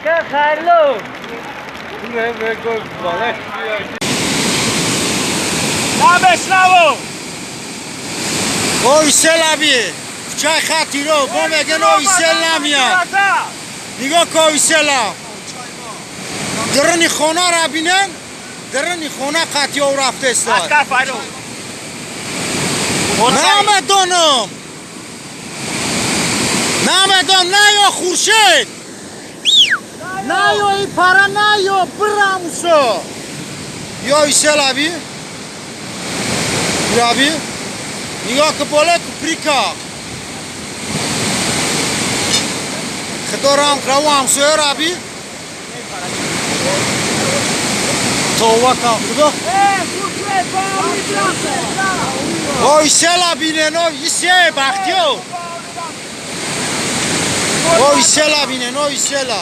Ака хайрлу. Набешнаву. Ой селаби. Чай хатиро бо меган ой сел намиад. Нигоҳ ко ой села. Дарни хона ра бинен. Дарни хона қатъи рафтест. Ака файру. Намедонам. Намедон наё Хуршед. Наё и пара наё брамусо. Ё иселаби. Раби. Нигоҳ ки боло куприка. Худо рам краву ҳамсоя раби. Това кан худо. Ой села бинено исе бахтиё. Ой села бинено ой села.